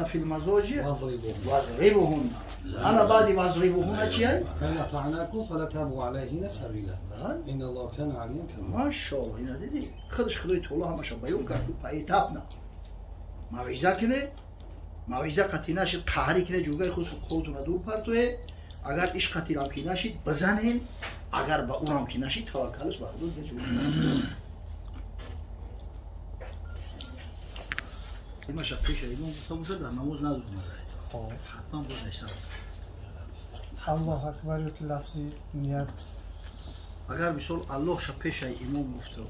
في المضاجع واضربوهن. انا بعد واضربوهن چیه؟ فإن أطعناكم فلا تبغوا عليهن سبيلا إن الله كان عليا كبيرا. ماشاءالله اینا دیدی خودش خدای تعالی همش بیان کرد تو پایتاپنا موعظه کنه، موعظه قطعی نشید، قهری کنه، جوگای خودتون دور پرتوه. اگر عشق قطعی رام که نشید بزنین، اگر با اون رام که نشید توکلش به خدا دیگه. این پیش ایمان گفته باشه در نماز ندور مدارید حتما باید ایسان الله اکبر یا که لفظی نیت. اگر مثال الله شا پیش امام گفته،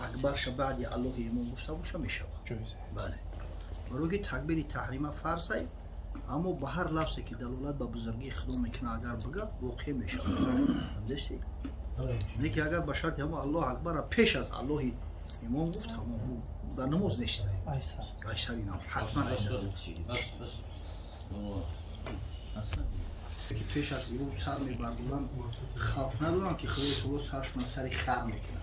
اکبر شا بعد الله امام گفته باشه میشود جایزه. بله، برای که تکبیر تحریمه فرض است، اما به هر لفظی که دلالت به بزرگی خدا میکنه اگر بگه واقع میشود. فهمیدی؟ نه که اگر به شرط هم الله اکبر پیش از الله امام گفت تمام در نماز نیست. ایسا اینا حتما ایسا که پیش از امام سر میبردارن خوف ندارن که خدای تعالی سرشون سر خر میکنه.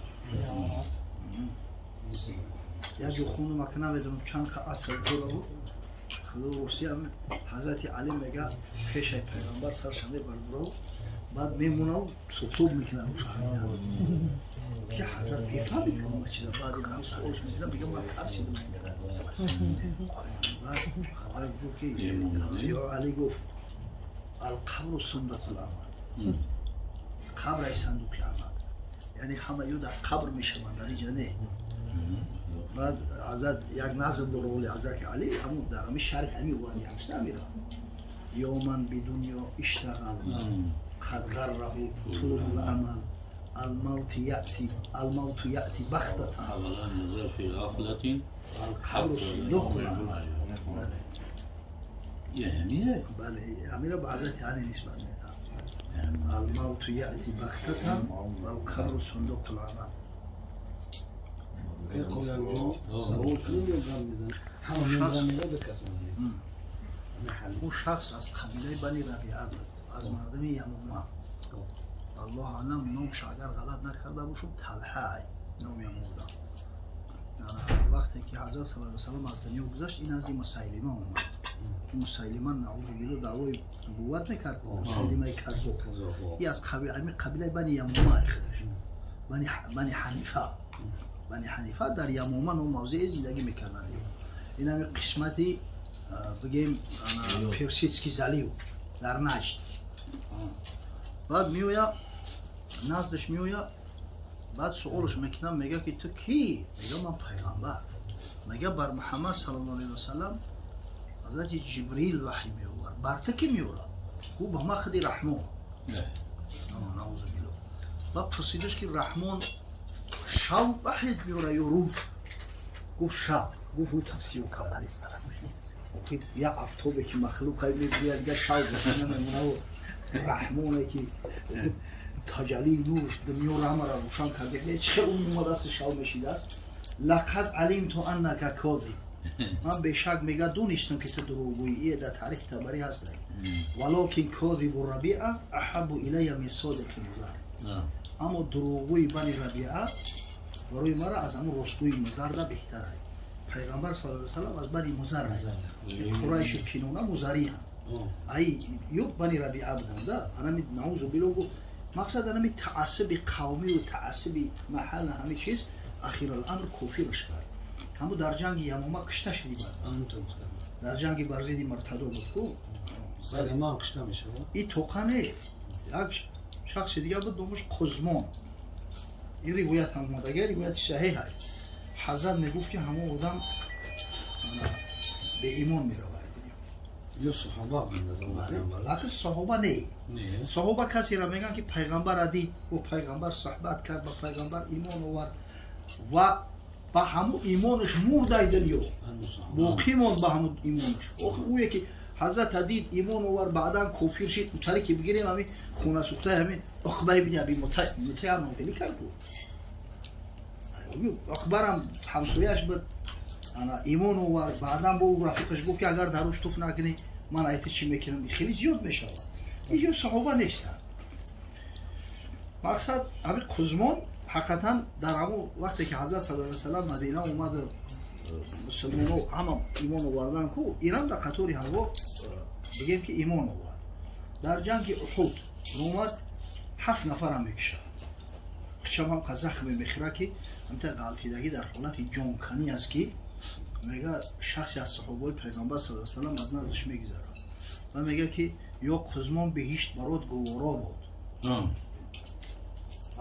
یک جو خوندم که نمیدونم چند اصل داره بود. خدا روسی هم حضرت علی میگه پیش پیغمبر سرش میبرداره، بعد میمونه و صبح میکنه که حضرت میفهمید که ما چیزا. بعد این سوالش میکنم میگه من ترسیدم. بعد حضرت گفت که یا علی گفت القبر صندوق العمل، قبر ای صندوق عمل، یعنی همه یو در قبر میشوند در اینجا نه. بعد حضرت یک نظم داره ولی حضرت علی همون در همین شرح همین ولی همش نمیره یوما بدنیا اشتغل قد غره طول الامل الموت یأتی الموت یأتی بغتة اولا نظر فی غفلة القبر صندوق العمل. بله یعنی بله، امیر به حضرت علی نسبت میدن. الموت یأتی بغتة والقبر صندوق العمل. اون شخص از قبیله بنی ربیعه بود، از مردم یمامه. الله اعلم نامش اگر غلط نکرده باشم طلحه نام یمامه. وقتی که حضرت صلی الله علیه و سلم از دنیا گذشت این از مسیلمه اومد. مسیلمه نعوذ بالله دعوای نبوت میکرد، مسیلمه کذاب. این از قبیله بنی یمامه خودش، بنی حنیفه. بنی حنیفه در یمامه نام موضع زندگی میکردن. این همین قسمتی بگیم پرسیتسکی زلیو در نجد. بعد میویا نزدش میویا، بعد سوالش میکنم میگه که تو کی؟ میگه من پیغمبر. میگه بر محمد صلی الله علیه و سلم حضرت جبریل وحی میآورد، بر تو کی میآورد؟ گفت به من خودی رحمان. نعوذ بالله. بعد پرسیدش که رحمان شب وحی میآورد یا روز؟ گفت شب. گفت او تصدیق کرد. یا افتابه که مخلوق میگوید دیگه شب نمیمونه و رحمانه که تجلی نورش دنیا را همه را روشن کرده، چه اون اومده است شب میشیده است. لقد علمت انک کاذب، من به شک میگه دونستم که تو دروغگویی، در تاریخ طبری هست. ولکن کاذب الربیعه احب الی من صادق مضر، اما دروغگوی بنی ربیعه برای مرا از همون راستگوی مضر بهتر است. پیغمبر صلی الله علیه و سلم از بنی مضر است، قریش کنونه مضری هم ای یو بنی ربیعه بودند. انا نعوذ بالله گفت مقصد انا تعصب قومی و تعصب محل همه چیز اخیر الامر کفرش کرد. همو در جنگ یمامه کشته شدی، در جنگ بر ضد مرتدا بود کو امام کشته میشه. این توقع نه، یک شخص دیگه بود نامش قزمان. این روایت هم اومده، روایت صحیح هست. حضرت میگفت که همون آدم به ایمان میرود. یا صحابه بودند؟ اصلا صحابه نه. صحابه کسی را میگن که پیغمبر را دید و پیغمبر صحبت کرد، با پیغمبر ایمان آورد و با همون ایمانش مرد ای دنیا، باقی ماند با همون ایمانش. اوه که حضرت دید ایمان آورد بعدا کافر شد. اون که بگیریم همین خونه سوخته همین عقبه ابن ابی مطیع هم خیلی کرد. اکبرم همسایه‌اش بود، انا ایمان آورد، بعدا با او رفیقش گفت که اگر دروش توف نکنی من ایت چی میکنم، خیلی زیاد میشود. اینجا صحابه نیستن. مقصد همین قزمان حقیقتا در همون وقتی که حضرت صلی الله علیه و سلم مدینه اومد мусулмонҳо ҳама имон овардан ку Иран дар қатори ҳаво бигем ки имон овард. Дар ҷанги Уҳуд омад 7 нафарам мекушад. Хучам ҳам захме мехӯра ки ҳамта ғалтидагӣ дар ҳолати ҷонканӣ аст ки мега шахсе аз саҳобаи пайғамбар саллаллоҳу алайҳи васаллам аз наздаш мегузарад ва мега ки ё қузмон биҳишт барот гуворо буд.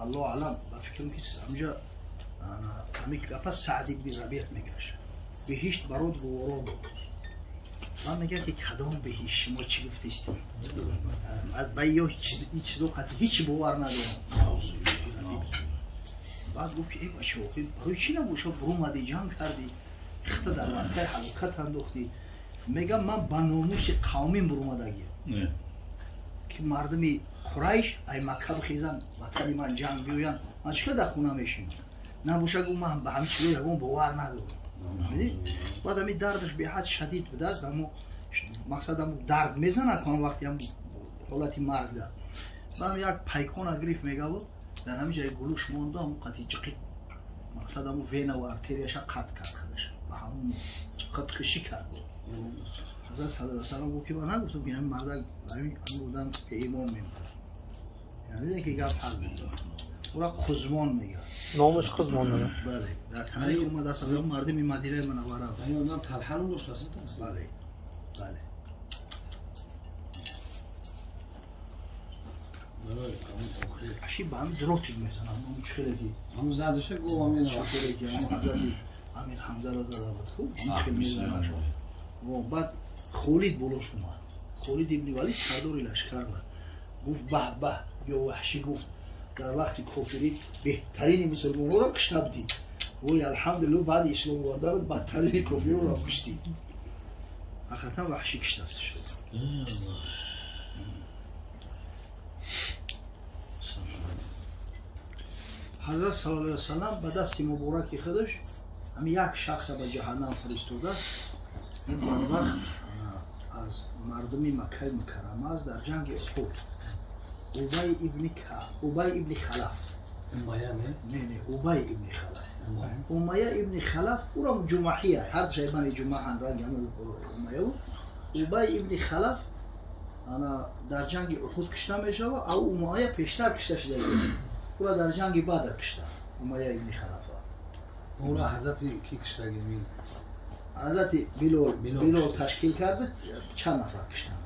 Аллоҳ аълам, ба фикрам ки ҳамҷа ҳамин гапа Саъд ибни Рабиъ мегашт. Биҳишт барот гуворо буд. Ва мега ки кадом биҳишт, шумо чӣ гуфтистед? Ба ё ин чизо қатъи ҳеҷ бовар надорам. Баъд гуфт ки эй бача, барои чӣ набоша бурумадӣ, ҷанг кардӣ, хита дар вартаи ҳалокат андохтӣ? Мегам ман ба номуси қавмим бурумадагиям ки мардуми Қурайш ай Макка бихезанд, ватани ман ҷанг биёянд, ман чӣ кар дар хона мешинам? Набоша гуфт ман ба ҳамин чизо ягон бовар надорам. Баъд ҳамин дардаш беҳад шадид будааст, аммо мақсад ҳамн дард мезанад ҳам вақти ҳам ҳолати марг да. Баъд як пайкона гирифт мегаву дар ҳамин ҷои гулӯш монду ҳамн қати ҷиқи мақсад ҳамн вена ва артерияша қатъ кард худаш ба ҳамун худкушӣ кард. Ҳазрат саллаллоҳу алайҳи васаллам гуфт ки ман нагуфтам ки ҳамин мардак ҳамин одам беимон мемонад. Яъне ки гап ҳал мекунад. Ура Қузмон мегӯяд. Номаш Қузмон. Бале, дар таърих омадааст аз мардуми Мадинаи Мунаввара. Ин одам Талҳа ном доштааст? Бале, бале. Аши ба ҳамин зиротик мезанам. Он чӣ хеле ки ҳамун задаша гуфт ҳамин хеле ки ҳамун ҳазрати Амир Ҳамзаро зада буд. Хуб, ҳамин хел мезанам. Баъд Холид болош омад. Холид ибни Валид сардори лашкар буд. Гуфт баҳ баҳ ё ваҳшӣ, гуфт дар вақти кофирӣ беҳтарини мусулмонҳоро кушта будӣ. Вой алҳамдулиллоҳ, баъди ислом оварданат бадтарини кофирҳоро куштӣ. Ҳақиқатан ваҳшӣ куштаст шуд. Ҳазрат саллаллоҳу алайҳи васаллам ба дасти мубораки худаш ҳамин як шахса ба ҷаҳаннам фиристодааст. Ин бадбахт аз мардуми Маккаи Мукаррама аст дар ҷанги Уҳуд. Убай ибни Халаф. Умайя не? Не, не, Убай ибни Халаф. Умайя ибни Халаф, ӯро ҷумаҳия, ҳар шай бани ҷумаҳан ранги ҳамун Умайя буд. Убай ибни Халаф ана дар ҷанги Уҳуд кушта мешавад, а Умайя пештар кушта шуда буд. Ӯро дар ҷанги Бадр кушта, Умайя ибни Халафа. Ӯро ҳазрати ки куштагӣ? Ҳазрати Билол ташкил карда, чанд нафар куштанд.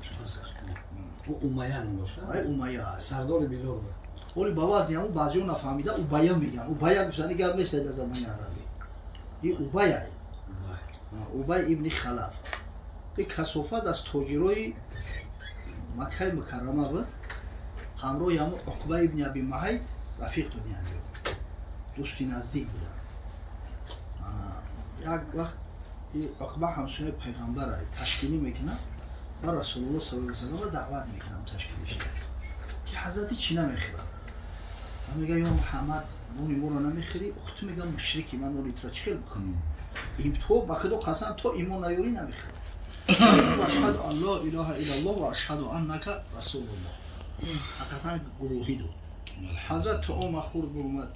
Ӯ Умайя ном дошт? Ай Умайя. Сардори Билол буд. Оли ба вазни ҳамун баъзеҳо нафаҳмида Убайя мегӯянд. Убайя гуфтани гап нест дар забони арабӣ. Ин Убайя. Убай ибни Халаф. Ин касофат аз тоҷирои Маккаи Мукаррама буд. Ҳамроҳи ҳамун Уқба ибни Аби Муайт рафиқ буданд, дӯсти наздик буданд. Як вақт Уқба ҳамсояи пайғамбар ташкилӣ мекунад ва Расулуллоҳ саллаллоҳу алайҳи васаллам даъват мекунад ташкилиш ки ҳазрати чӣ намехӯрад? Мега ё Муҳаммад, нони моро намехӯрӣ? Ту мега мушрики, ман нони туро чӣ хел бихӯрам? Ин то ба худо қасам, то имон наёрӣ намехӯрам. Ашҳаду ан ло илоҳа иллаллоҳ ва ашҳаду аннака расулуллоҳ. Ҳақиқатан гувоҳӣ дод. Ҳазрат таома хӯрд, бурумад.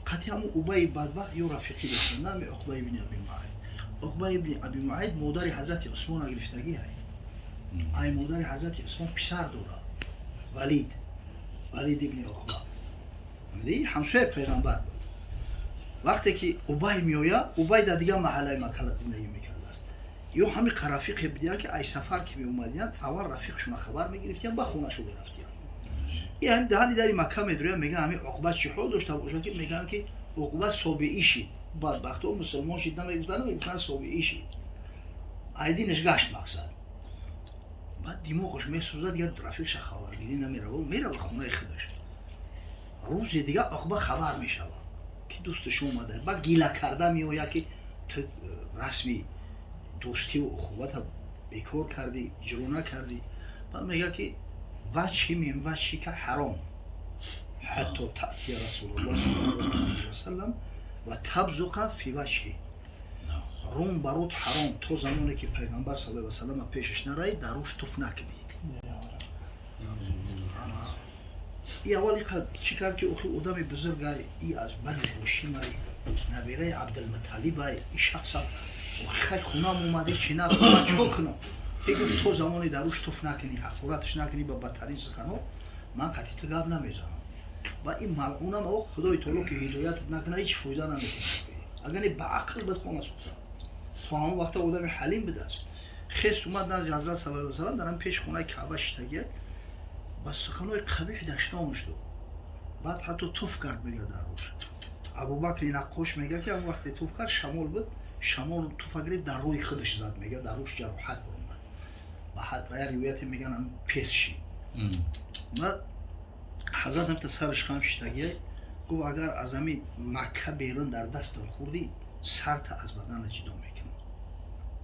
Қатъи ҳамун Убайи бадбахт ё рафиқӣ доштанд, нами Уқба ибни Аби Муайт. Уқба ибни Аби Муайт модари ҳазрати Усмона гирифтагӣ ай. Ай модари ҳазрати Усмон писар дорад, Валид, Валид ибни Уқба. Ҳамсояи пайғамбар буд. Вақте ки Убай меояд, Убай дар дигар маҳаллаи Макка зиндагӣ мекардааст. Ё ҳамин рафиқе будиянд ки ай сафар ки меомадиянд, аввал рафиқшона хабар мегирифтиянд, ба хонашу мерафтиянд. Ин ҳамин даҳани дари Макка медурӯянд, мегӯянд ҳамин Уқба чӣ ҳол дошта бошад ки мегӯянд ки Уқба собиӣ шид. Бадбахтҳо мусулмон шид намегуфтанд, мегуфтанд собиӣ шид. Айдинаш гашт мақсад. Баъд димоғаш месӯзад, дигар рафиқша хабаргирӣ намерава, мерава хонаи худаш. Рӯзе дигар Уқба хабар мешавад ки дӯсташ омада. Баъд гила карда меояд ки ту расми дӯстиву ухуввата бекор кардӣ, иҷро накардӣ. Баъд мегӯяд ки ваҷҳи мин ваҷҳика ҳаром ҳатто таътия Расулуллоҳ саллаллоҳу алайҳи васаллам ва табзуқа фи ваҷҳи. Рум барот ҳаром то замоне ки пайғамбар саллаллоҳу алайҳи васаллам пешаш нараи, дар рӯш туф накунӣ. И аввал чӣ кард ки охи одами бузургай, и аз Бани Ҳошимай, набираи Абдулмуталибай, и шахса охи хай хунам омади чи на, ман чикор кунам? И гуфт то замоне дар рӯш туф накунӣ, ҳақораташ накунӣ ба бадтарин суханҳо, ман қатъи ту гап намезанам. Ва ин малъунам о Худои таоло ки ҳидоятат накунад, ҳеҷ фоида намекунад. Агар не ба ақл бад хона сохтам. То ҳамон вақта одами ҳалим будааст. Хес омад назди Ҳазрат саллаллоҳу алайҳи васаллам, дар ҳам пеши хонаи Каъба шиштагият, ба суханҳои қабеҳ дашномаш дод. Баъд ҳатто туф кард, мегӯяд дар рӯш. Абубакри Наққош мегӯяд ки ҳамон вақте туф кард, шамол буд, шамол туфа гирифт, дар рӯи худаш зад, мегӯяд дар рӯш ҷароҳат баромад. Ба як ривояте мегӯянд ҳамин пес шид. Баъд Ҳазрат ҳамта сараш хам шиштагия, гуфт агар аз ҳамин Макка берун дар дастам хӯрдӣ, сарта аз бадана ҷудо мекунам.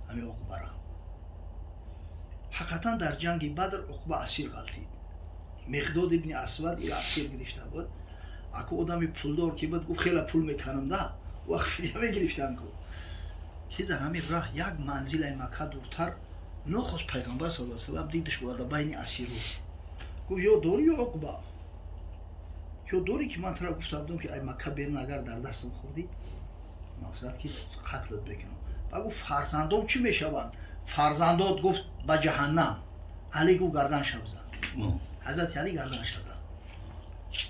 Ҳамин Уқбара. Ҳақиқатан дар ҷанги Бадр Уқба асир ғалтид. Миқдод ибни Асвад ира асир гирифта буд. Аку одами пулдор ки буд, гуфт хела пул мекунам да, вақт фидя мегирифтан ку. Ки дар ҳамин раҳ як манзилаи Макка дуртар нохост Пайғамбар саллаллоҳу алайҳи васаллам дидаш ва байни асиру. Гуфт ё дорӣ ё Уқба? Ё дорӣ ки ман тура гуфта будам ки ай Макка берун агар дар дастам хӯрдӣ, мақсад ки қатлат мекунам. Ба гуфт фарзандом чӣ мешаванд? Фарзандот гуфт ба ҷаҳаннам. Али гуфт гарданша бизан. Ҳазрати Али гарданша зад.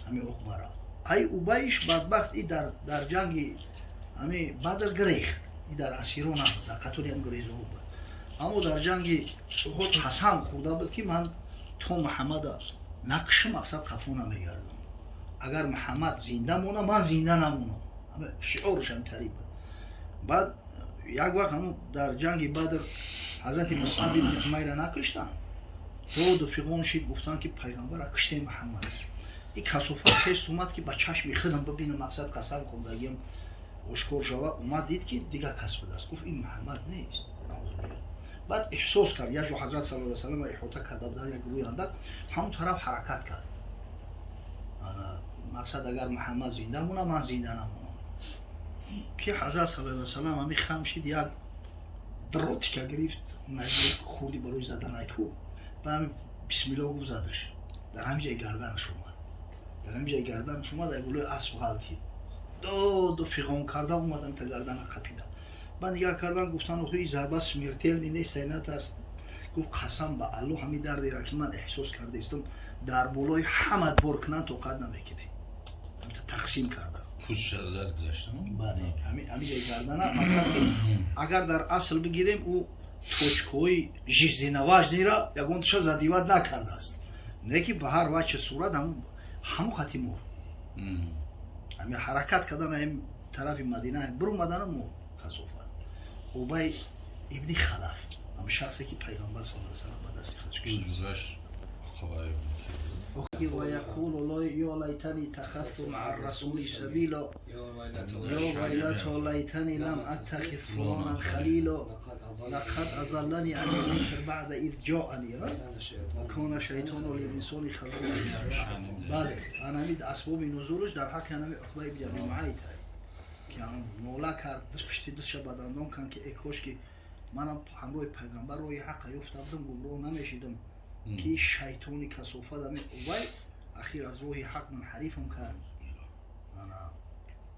Ҳамин Уқбара. Ай Убайш бадбахт и дар ҷанги ҳамин Бадр гирехт. И дар асиро набуд, дар қатори ҳам гирезо буд. Аммо дар ҷанги Уҳуд қасам хӯрда буд ки ман то Муҳаммада накушам, мақсад қафо намегардам. Агар Муҳаммад зинда мона, ман зинда намонам. Шиораш ҳам тари буд. Баъд як вақт ҳамун дар ҷанги Бадр Ҳазрати Мусъаб ибни Умайра накуштанд. Доду фиғон шид, гуфтанд ки пайғамбара куштем Муҳаммад. И касофат хест омад ки ба чашми худам бибинам, мақсад қасам хӯрдагиам ошкор шава. Омад дид ки дигар кас будааст. Гуфт ин Муҳаммад нест. Баъд эҳсос кард, як ҷо Ҳазрат саллаллоҳу алайҳи васаллам иҳота карда буданд як гурӯҳи андак, ҳамон тараф ҳаракат кард. Мақсад агар Муҳаммад зинда монад, ман зинда намонам. Ки Ҳазрат саллаллоҳу алайҳи васаллам ҳамин хам шид, як дротика гирифт, хурди барои заданай ку, ба ҳамин бисмиллоҳ гуфт задаш. Дар ҳамин ҷои гарданаш омад. Дар ҳамин ҷои гарданаш омад, ай болои асп ғалтид. Доду фиғон карда омадам та гардана қапида. Ба нигаҳ кардан гуфтан охи ин зарба смертельный нест, ай натарс. Гуфт қасам ба Аллоҳ ҳамин дардеро ки ман эҳсос кардаистам, дар болои ҳама бор кунанд тоқат намекунӣ. Ҳамта тақсим карда. Пӯстша зад гузашта? Бале, ҳамин ҷои гардана мақсад ки агар дар асл бигирем, ӯ точкаҳои жизненно важныйро ягонташа задевать накардааст. Не ки ба ҳар вачҳи сурат ҳамон хати мурд. Ҳамин ҳаракат кардан ҳамин тарафи Мадина биромадана мурд касофат. Убай ибни Халаф, ҳамин шахсе ки Пайғамбар саллаллоҳу алайҳи васаллам ба дасти худаш кушт. ويقول يا ليتني اتخذت مع الرسول سبيلا يا ويلتى ليتني لم اتخذ فلانا خليلا لقد اضلني عن الذكر بعد اذ جاءني وكان الشيطان للانسان خذولا. бале, анамид асбоби нузулаш дар ҳаққи анами Уқба ибни Аби Муайт ки нола кард, даст пишти дастша ба дандон канд ки э кош ки манам ҳамроҳи пайғамбар роҳи ҳаққа ёфта будам, гумроҳ намешидам, ки шайтони касофат ами Убай ахир аз роҳи ҳақ мунҳарифам кард.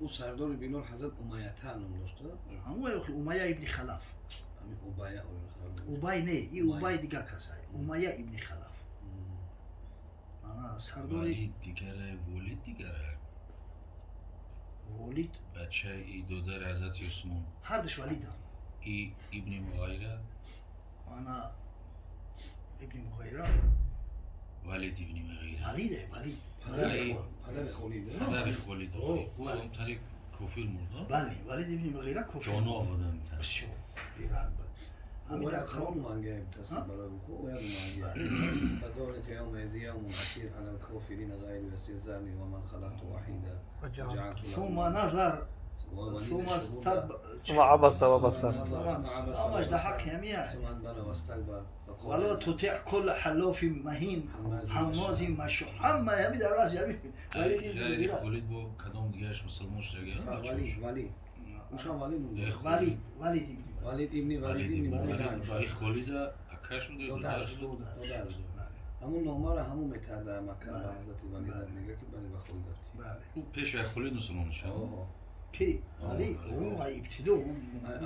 Ӯ сардори Билол Ҳазрат Умайята ном дошта? Ҳамон Умая ибни Халаф. Убая. Убай не, и Убай дигар касай. Умая ибни Халаф. Сардори Валид дигаре, Волид дигаре. Волид бачаи и додари Ҳазрати Усмон. Ҳардуш Валидам. И ибни Муғайра. Ана ибни Муғайра. Валид ибни Муғайра. Валиде, Валид. Падари Холид. Падари Холид. Ӯ ҳамтари кофир мурд. Бале, Валид ибни Муғайра кофир. Ҷоно одам. Бисёр бераҳм буд. ولا قرآن مانجا تصبر ولا مانجا فذلك يومئذ يوم عسير على الكافرين غير يسير ذرني ومن خلقت وحيدا وجعلت له ثم نظر ثم استدبر ثم عبس وبصر همش در حق همیه ثم أدبر واستكبر ولا تطع كل حلاف مهين هماز مشاء همه همی در راس همی غیر خالد با کدام دیگرش مسلمان شده؟ ولی ولی اوشم ولی مونده. ولید ولید ابن ولید ابن ولید ابن ولید. خالد اکش بوده. دادرش. Ҳамун номаро ҳамун метаҳад дар Макка ба ҳазрати Валид, мега ки бале, ба Холид рафтӣ. Бале. Ӯ пеш аз Холид мусулмон шуд. Ки Валид ӯ ибтидо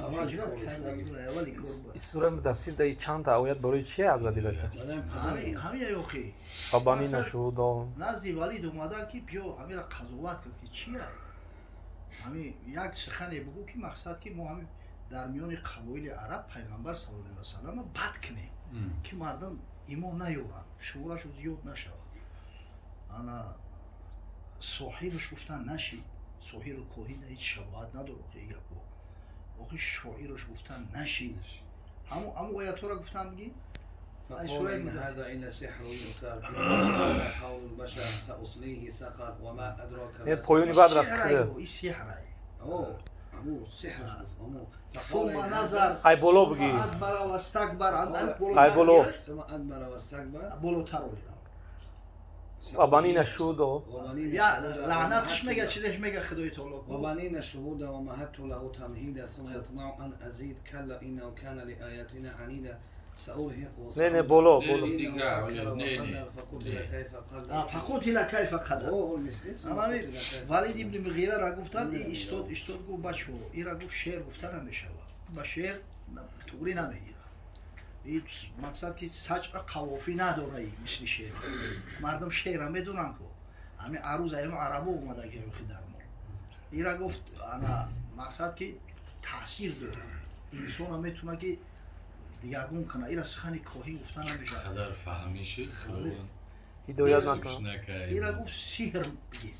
аввал ҳиҷрат корш карда мегирифт. буд, аввали кор буд. Сураи Муддассир дар чанд та оят барои чие ҳазрат ибака? Баъдан ҳамин ҳамин охи Ва банина шуҳудо. Назди Валид омада ки биё ҳамира қазоват кун, ки чия, ҳамин як сухане бугӯ, ки мақсад ки мо ҳамин дар миёни қабоили араб пайғамбар саллаллоҳу алайҳи васаллама бад кунем, ки мардум имон наёранд, шуморашу зиёд нашавад. Ана соҳираш гуфтан нашид, соҳиру коҳин ҳеҷ шабоҳат надор охи и гапо. Охи шоираш гуфтан нашид. Ҳамун оятҳоро гуфтан бигӣ. فقال سورة إن المدثر. هذا إلا سحر يؤثر، هذا قول البشر، سأصليه سقر وما أدراك ما Е, поёни баъд рафт. Сеҳрай, и сеҳрай. أوه أمو سحر شوف أمو فقال ثم إن نظر Ай боло бигӣ. ثم أدبر واستكبر. Ай боло. ثم أدبر واستكبر. Болотар олидам. Ва банина шуҳудо. وبنين я شهودا лаънатш ومهدت мега له- чизеш мега худои таоло. وبنين شهودا ومهدت له تمهيدا ثم يطمع أن أزيد كلا إنه كان لآياتنا عنيدا سأرهقه Не, не, صعودا. боло, Не, боло. إنه دیگر، فكر نه، نه. وقدر فقتل نه. كيف قدر. فقتل كيف قدر. اوه المسكين ثم амами قتل كيف Валид قدر. ибни Муғираро гуфтанд, Не, и не, истод, не. истод, гуфт: бачо, ира гуфт, шеър гуфта намешавад, ба шеър туғрӣ намегирад. И мақсад ки саҷа қавофӣ надора, и мисли шеър мардум шеъра медонанд ку ҳамин арӯз аямо арабо омада гирифти дар мо. Ира гуфт, ана мақсад ки таъсир дорад, инсона метавона ки дигаргун кунад. Ира сухани коҳин гуфта намешавад. Қадар фаҳмӣ шуд. Ҳидоят накунад. Накард. Ира гуфт, сиҳр бигир,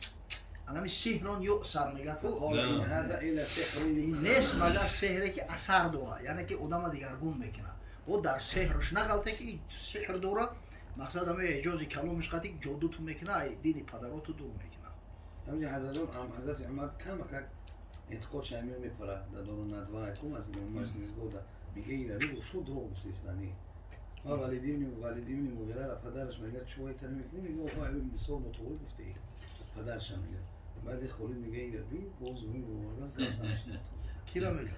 анами сиҳрон юсар мегӯяд ку. فقال إن هذا إلا سحر يؤثر. Нест магар сеҳре ки асар дорад, яъне ки одама дигаргун мекунад. О дар сеҳрш нағалте ки сеҳр дорад, мақсад ҳама эъҷози каломиш қати ҷодуту мекунад, ай дини падароту дур мекунад. همینجا حضرت عمر کم как اعتقاد شمیو میپره در دار ندوه کم از مجلس گوده میگه این رو شو دروغ گفته استانی و ولید ابن مغیره را پدرش میگه چوی تر میکنی؟ میگه آقا این مثال نتوری گفته ای. پدرش هم میگه. بعد خالد میگه این بی باز زمین مبارک است گفت نشنیست. Кира мега?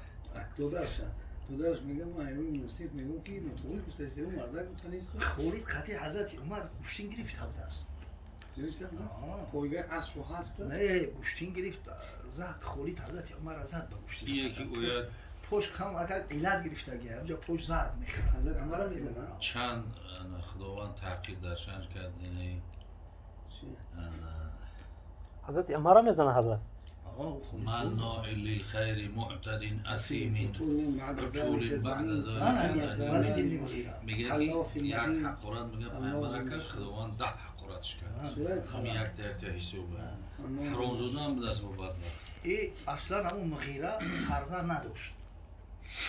داداش میگه من این منصف میگم که نتوری گفته است، اون مردک گفته نیست. Холид қати ҳазрати Умар гӯштин гирифта будааст. گرفتم. آه. پایگاه اصل هست. Не, гӯштин гирифт, зад, Холид ҳазрати Умарро зад ба гӯштин. Яки оят. Пош кам акак илат гирифтаги, ҳамҷа пош зарб мехӯрад. حضرت عمر میزنه. Чанд ана, худованд таъқиб дар шанж кард, яъне چی؟ ана, Ҳазрати Умара мезанад ҳазрат. مناع للخير معتد اثیم. عتل بعد عتل ذلك بعد زنیم. ذلك ولید ابن مغیره. میگه حلاف که یک مهین. حقارت میگه پیامبر کرد، خداوند 10 حقارتش کرد. سوره همین قمر. یک تا یک تا حسابه حرامزاده هم به دست با بدبخت. И аслан ҳамун Муғира фарзанд надошт,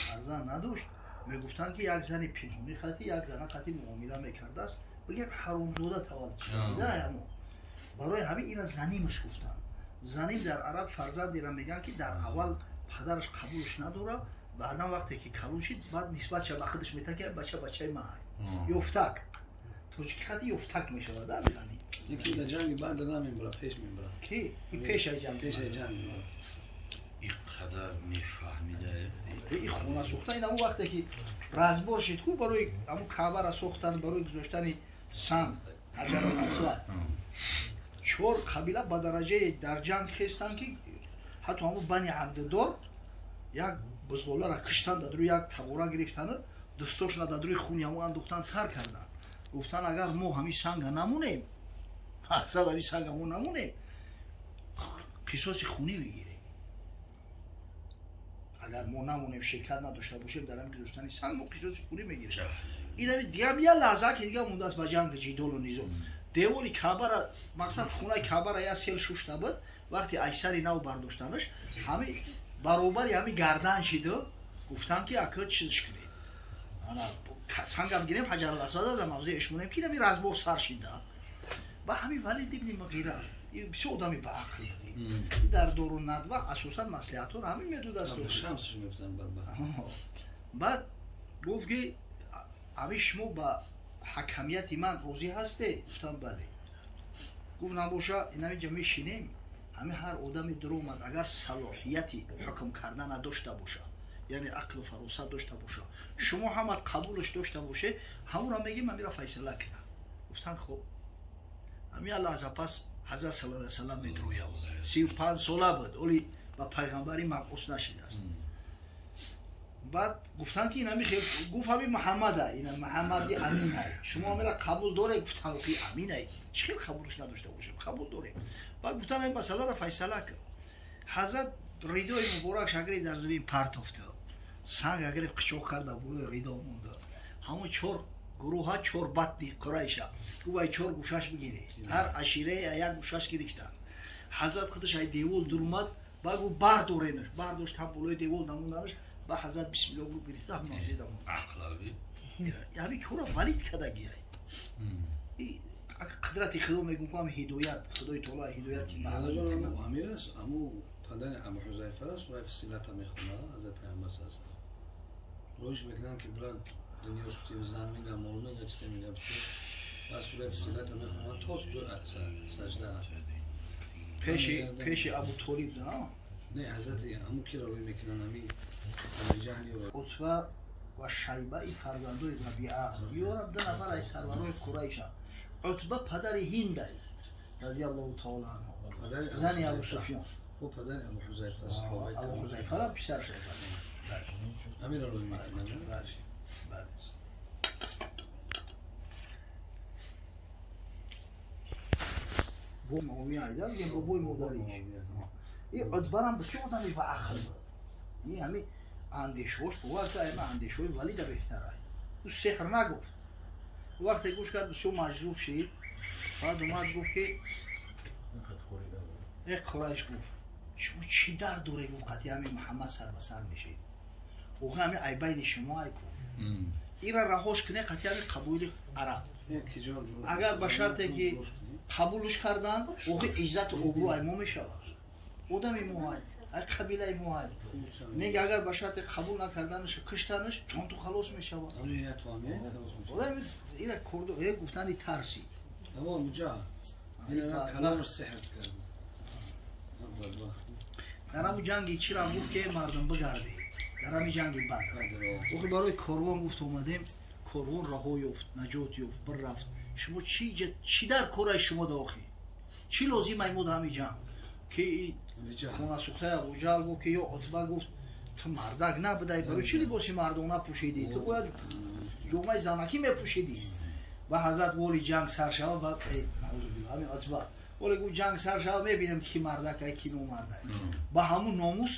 фарзанд надошт. Мегуфтанд ки як зани пинҳонӣ қати як зана қати муомила мекардааст, бигем ҳаромзода таваллуд шуда. Ҳамун барои ҳамин ина занимаш гуфтанд. Заним дар араб фарзандеро мегӯянд, ки дар аввал падараш қабулш надорад, баъдан вақте ки калон шид, баъд нисбатша ба худаш метавад, ки бача бачаи ман. Ёфтак, тоҷики қати ёфтак мешавад, ами заним. یکی در جنگ بعد نمیبره، پیش میبره. Ки и пешаи ҷанг. پیش جنگ میبره. اینقدر میفهمیده. И хона сохта, ин ҳамун вақте ки разбор шид ку, барои ҳамун Каъбара сохтан, барои гузоштани санг ҳаҷарул асвад, чор қабила ба дараҷае дар ҷанг хестанд, ки ҳатто ҳамун Бани Абдидор як бузғоларо киштанд, дар рӯи як табора гирифтану дустошона дар рӯи хуни ҳамун андохтан, тар карданд. Гуфтанд, агар мо ҳамин санга намонем, мақсад ҳамин санга мо намонем, қисоси хунӣ мегирем. Агар мо намонем, ширкат надошта бошем дар ҳамин гузоштани санг, мо қисоси хунӣ мегирем. Инами дигам я лаҳза ки дига мондааст ба ҷанг, ҷидолу низом. Девори Каъбара, мақсад хонаи Каъбара я сел шушта буд. Вақте айсари нав бардоштанаш, ҳами баробари ҳами гардан шиду гуфтанд, ки ака чизш кунем, ана сангам гирем, ҳаҷарул асвада дар мавзеи ишмонем, ки инами разбор сар шида. Ба ҳамин Валид ибни Муғира бисёр одами баақл дар Дору Надва асосан маслиҳатҳоро ҳамин медодааст. شمسش میفتن بدبخت. Баъд гуфт, ки ҳамин шумо ба ҳакамияти ман розӣ ҳастед? Гуфтам, бале. Гуфт, набоша инамиҷа мешинем, ҳамин ҳар одаме дуромад, агар салоҳияти ҳукм кардан надошта боша, яъне ақлу фаросат дошта боша, шумо ҳамат қабулш дошта бошед, ҳамонро мегем, ҳамира файсала кунад. Гуфтан хуб ҳамин лаҳза пас ҳазрат саллаллоҳу алайҳи васаллам медрояд. 35 сола буд, оли ба пайғамбарӣ мабъус нашидааст. Баъд гуфтан ки инами хел гуфт ҳами Муҳаммада, ина Муҳаммади Аминай. Шумо ҳамира қабул доред? Гуфтан ки Аминай. Чӣ хел қабулш надошта бошем? Қабул дорем. Баъд гуфтан ин масъаларо файсала кун. Ҳазрат ридои муборак шагири дар замин партофта. Санг агар қичоқ карда болои ридо монда. Ҳамон чор гурӯҳа чор батни Қурайша. Гуфт ай чор гӯшаш бигиред. Ҳар аширае як гӯшаш гирифтанд. Ҳазрат худаш ай девол дурумад, баъд гуфт бардоренаш. Бардошт ҳам болои девол намонданаш. Ба ҳазрат бисмиллоҳ гуфт гирифта ҳам назида монд. Ақлави. Ҳами кора валид кардагиай. Қудрати Худо мегӯм ҳам ҳидоят, Худои таоло ҳидояти маълум. Амир аст, аму падари Абу Ҳузайфа аст, сураи Фусилата мехонад, ҳазрат Паёмбар саллаллоҳу алайҳи васаллам. Роиш мекунанд ки брат дунёш битим, зан мега, мол мега, чизе мега битим. Баъд сураи Фусилата мехонад то саҷда. Пеши Абу Толиб, да? Не, ҳазрати аму киро рӯй мекунанд ами Ҷаҳли Утба ва Шайбаи фарзандои Рабиа. Ёрам ду нафар аз сарварои Қурайша. Утба падари Ҳиндай разияллоҳу таоло анҳу. Зани Абу Суфён. Ӯ падари Абу Ҳузайфа, саҳобаи Абу Ҳузайфара писар шуд. Амиро рӯй мекунанд. Бале. Бале. Бо Муовия айда, ин бобои модариш. Ин Утбарам бисёр одами ба ақл буд. Ин ҳами андешҳош бовар ка ама андешҳои валида беҳтар ай. Ӯ сеҳр нагуфт. Вақте гӯш кард бисёр маҷзуб шид. Баъд омад гуфт ки э Қурайш гуфт шумо чӣ дард доред гуфт қатъи ҳами Муҳаммад сар ба сар мешед. Охи ҳами айбайни шумо ай ку. Ира раҳош кунед қатъи ҳами қабули араб. Агар ба шарте ки қабулш карданд, охи иззату обрӯ ай мо мешавад. Одами мо ай, ай қабилаи мо ай. Нега агар ба шарте қабул накарданаш, киштанаш, ҷонту халос мешавад. Ира курду гуфтани тарсид. Дар ҳамун ҷанги чирам гуфт ки мардум бигардед. Дар ҳамин ҷанги Бадр. Охи барои корвон гуфт омадем, корвон раҳо ёфт, наҷот ёфт, бирафт. Шумо чӣ дар кораи шумо да охи? Чӣ лозим ай мо да ҳамин ҷанг? Ки хонасӯхтаи Абуҷаҳл гуфт ки ё Утба гуфт ту мардак набудай, барои чӣ либоси мардона пӯшидӣ? Ту бояд ҷомаи занакӣ мепӯшидӣ. Ба ҳазрат воли ҷанг сар шава, баъд наузубилла ҳамин Утба воле гуфт ҷанг сар шава, мебинем ки мардак ай, ки номардак. Ба ҳамун номус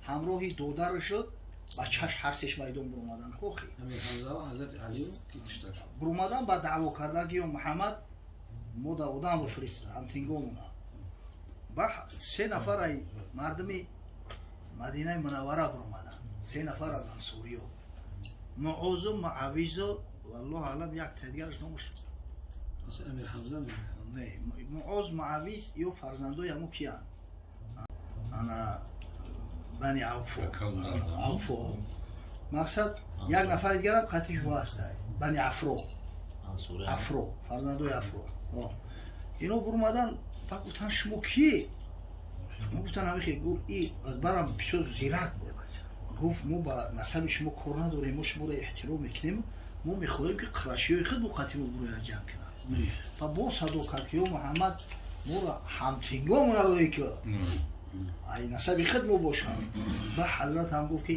ҳамроҳи додараш шуд, ба чаш ҳар сеш майдон биромадан кохи. Биромадан ба даъво кардан ки ё Муҳаммад мо да одам бифирист, ҳамтингомона. Ба се нафар ай мардуми Мадинаи Мунаввара биромаданд. Се нафар аз ансориё. Муозу, Муавизу, валлоҳу аълам як та дигараш номаш Амир Ҳамза не, Муоз, Муавиз ё фарзандои ҳамун киянд? Ана бани Авфо. Авфо. Мақсад як нафари дигарам қатъи шумо ҳастай. Бани Афро. Афро, фарзандои Афро. Ино биромадан, баъд гуфтанд шумо кие? Мо гуфтанд ҳамин хел. Гуфт и барам бисёр зирак буд. Гуфт мо ба насаби шумо кор надорем, мо шуморо эҳтиром мекунем, мо мехоҳем ки қурашиёи худ бо қатъи мо бироянд ҷанг кунанд. Ва боз садо кард ки ё Муҳаммад моро ҳамтингомона рое ки ай насаби худ мо бошам. Ба ҳазрат ҳам гуфт ки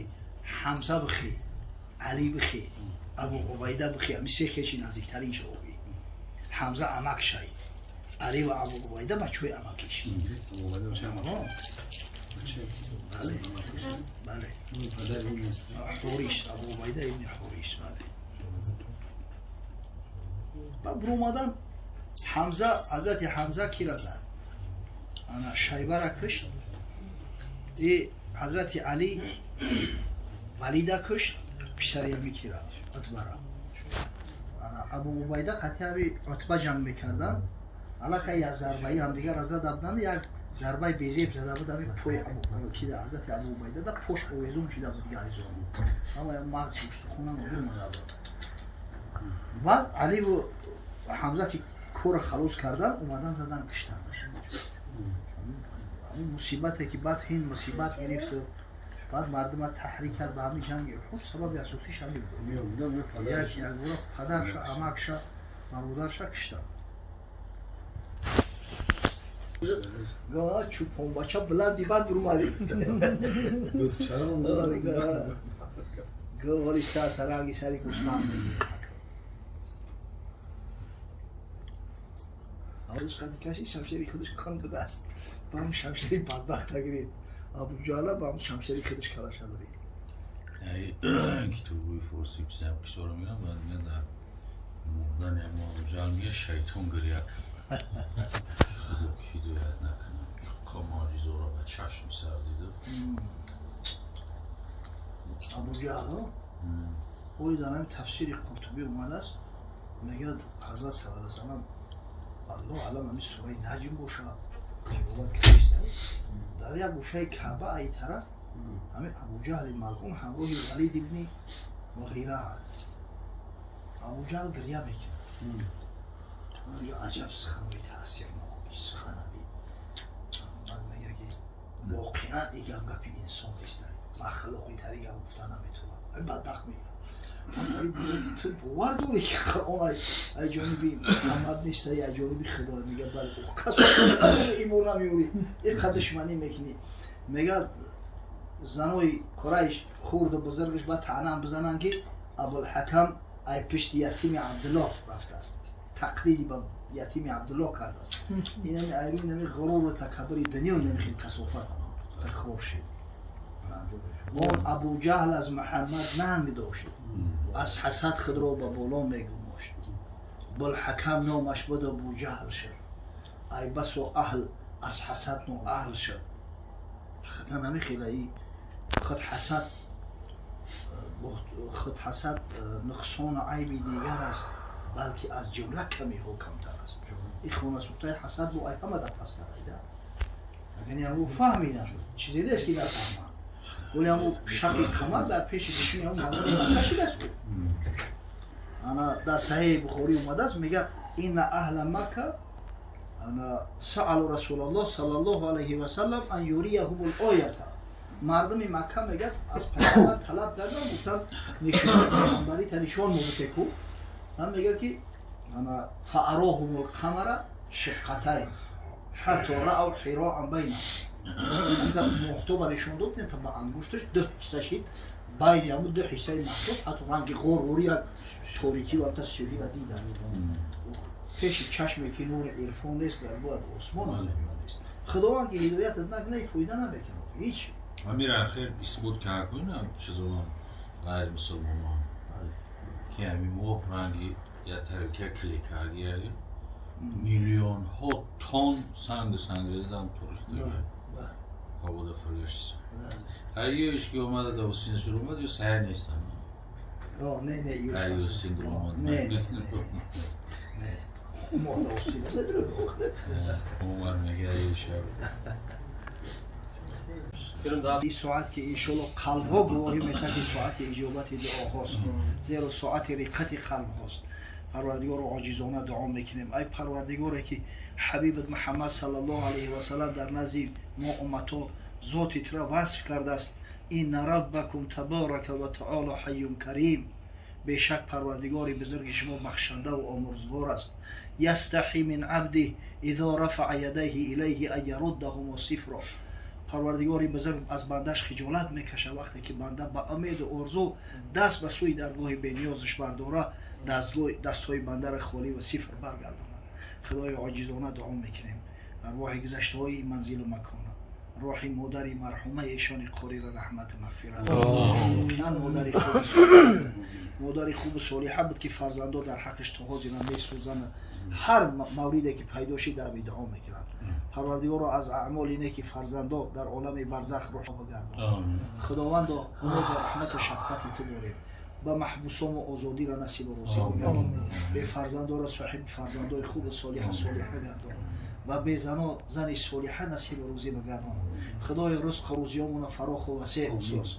Ҳамза бихе, Али бихе, Абу Убайда бихе, ҳами се хеши наздиктарин шоҳӣ. Ҳамза амак шай, Али ва Абу Убайда бачаҳои амакиш. Бале, бале. Ҳорис, Абу Убайда ибни Ҳорис, бале. Ба биромадан Ҳамза, ҳазрати Ҳамза кира зад? Ана Шайбара кушт. И ҳазрати Али Валида кушт, писари ҳами кира, Утбара. Ана Абу Убайда қатъи ҳами Утба ҷанг мекарданд. Аллакай як зарбаи ҳамдигар зада буданд, як зарбаи безеб зада буд ҳами пои кида ҳазрати Абу Убайда да пош овезон шида буд гайзон. Ама мағзи устухонам биромада буд. Баъд Аливу Ҳамза ки корро халос кардан, омадан задан киштанаш. Ҳамун мусибате ки баъд ҳинд мусибат гирифту баъд мардума таҳрик кард ба ҳамин ҷанги Уҳуд, сабаби асосиш ҳамин буд. Як якбора падарша, амакша, бародарша киштанд. Чӯпонбача баланди бад бурумадӣ. Вали сар таранги сари гӯсфанд мегирад. Аввалиш қади кашид, шамшери худаш кун будааст. Ба ҳам шамшери бадбахта гирифт. Абуҷаҳла ба ҳам шамшери худаш калаша бурид. Китобҳои форсӣ чизам китобро мегирам, баъд мегӯяд дар мурдани ҳамон Абуҷаҳл мегӯяд шайтон гиря кард. Худо ки ҳидоят накунад. Муъҷизаро ба чашми сар дида. Абуҷаҳл ои дар ҳамин тафсири Қуртубӣ омадааст, мегӯяд ҳазрат саллаллоҳу алайҳи васаллам аллоҳ алам ҳамин сураи Наҷм бошад, ривоят кардааст. Дар як гӯшаи Каъба ай тараф ҳамин Абуҷаҳли малъун ҳамроҳи Валид ибни Муғира аст. Абуҷаҳл гиря мекунад. Мегӯяд аҷаб суханҳои таъсирнок, суханаби. Баъд мегӯяд ки воқеан ин гап гапи инсон нест, махлуқи тари гап гуфта наметавонад. Ҳамин бадбахт мегӯяд. Ту бовар дорӣ ки Қуръон аз ҷониби Муҳаммад нест, аз ҷониби Худо? Мегӯяд бале. Кас имон намеёрӣ, ин қадр душманӣ мекунӣ. Мегӯяд занои Қурайш хурду бузургаш ба таънам бизананд ки Абулҳакам ай пишти ятими Абдуллоҳ рафтааст, тақлиди ба ятими Абдуллоҳ кардааст. Инами айрӯи нами ғуруру такаббури дунё намехел касофат хор шид. Он Абуҷаҳл аз Муҳаммад нанг дошт, аз ҳасад худро ба боло мегумошт. Булҳакам номаш буд Абуҷаҳл шуд, ай басо аҳл аз ҳасад ноаҳл шуд. Ҳақиқатан намехела и худ ҳасад нуқсону айби дигар аст, балки аз ҷумла камиҳо камтар аст. Ин хонасӯхтаи ҳасад бо ай ҳама дар пастар айда. Агар ҳамун фаҳмидам, чизе нест ки нафаҳмам. Вале ҳамун шақи қамар дар пеши чишми ҳамун мардум накашидааст. Ана дар Саҳеҳи Бухорӣ омадааст, мегӯяд инна аҳла Макка ана саалу Расулаллоҳ саллаллоҳу алайҳи васаллам ан юрияҳумул оята. Мардуми Макка мегӯяд аз пайғамбар талаб карданд, гуфтанд нишони пайғамбарита нишон мубите ку. Ман мегӯяд ки ана фаароҳумул қамара шиққатайн ҳатто раав ҳироан байнаҳум. Моҳтоба нишон дод, та ба ангушташ ду ҳисса шид, байни ҳамун ду ҳиссаи маҳтоб ҳатто ранги ғорғори як торикӣ ва та сиёҳиро диданд. Пеши чашме ки нури ирфон нест, дар бояд осмон нест. Худованд ки ҳидоятат накунад, фоида намекунад ҳеҷ. Амир ахир исбот кард чизон ғайримусулмонон ки ҳамин моҳ ранги як тарика клик карди, миллионҳо тонн сангу сангрезам турихта ҳавода фургашт. Ҳайёиш ки омада да Ҳусин шур омад, ё саҳеҳ нестам. Не, не, ҳайё синдром омад. Не, не. Мо да Ҳусин надорем. Омад мегӯяд шаб. Ин соат ки иншоалло қалбҳо гувоҳӣ метаҳад, ки соати иҷобати дуоҳост, зеро соати риққати қалбҳост. Парвардигорро оҷизона дуо мекунем. Ай Парвардигоре ки ҳабибат Муҳаммад саллаллоҳу алайҳи васаллам дар назди мо умматҳо зоти тура васф кардааст. Инна раббакум таборака ва таоло ҳайюн карим. Бешак Парвардигори бузурги шумо бахшандаву омурзгор аст. Ястаҳи мин абдиҳ изо рафаа ядайҳи илайҳи ан яруддаҳумо сифро. Парвардигори бузург аз бандаш хиҷолат мекашад вақте ки банда ба умеду орзу даст ба сӯи даргоҳи бениёзаш бардора, дастҳои бандаро холӣ ва сифр баргардонад. Худои оҷизона дуо мекунем арвоҳи гузаштаҳои манзилу макона, роҳи модари марҳумаи эшони қориро раҳмату мағфират. Воқеан модари хубу солиҳа буд ки фарзандо дар ҳаққиш то ҳозира месӯзанд. Ҳар мавриде ки пайдо шид дар дуо мекунанд. Парвардигоро аз аъмоли неки фарзандо дар олами барзах рӯҳ бигардон. Худовандо умеду раҳмату шафқати ту дорем. Ба маҳбусону озодиро насибу розӣ бигардон. Бефарзандоро соҳиби фарзандои хубу солиҳа солиҳа гардон ва безано зани солиҳа насибу рӯзӣ бигардон. Худои ризқу рӯзиёмона фароху васеъ бисоз.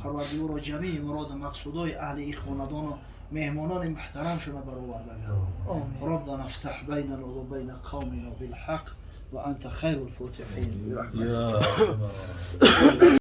Парвардигоро ҷамии муроду мақсудои аҳли ин хонадону меҳмонони муҳтарамшона бароварда гардон. Роббана ифтаҳ байнана ва байна қавмина билҳақ ва анта хайрул фотиҳин.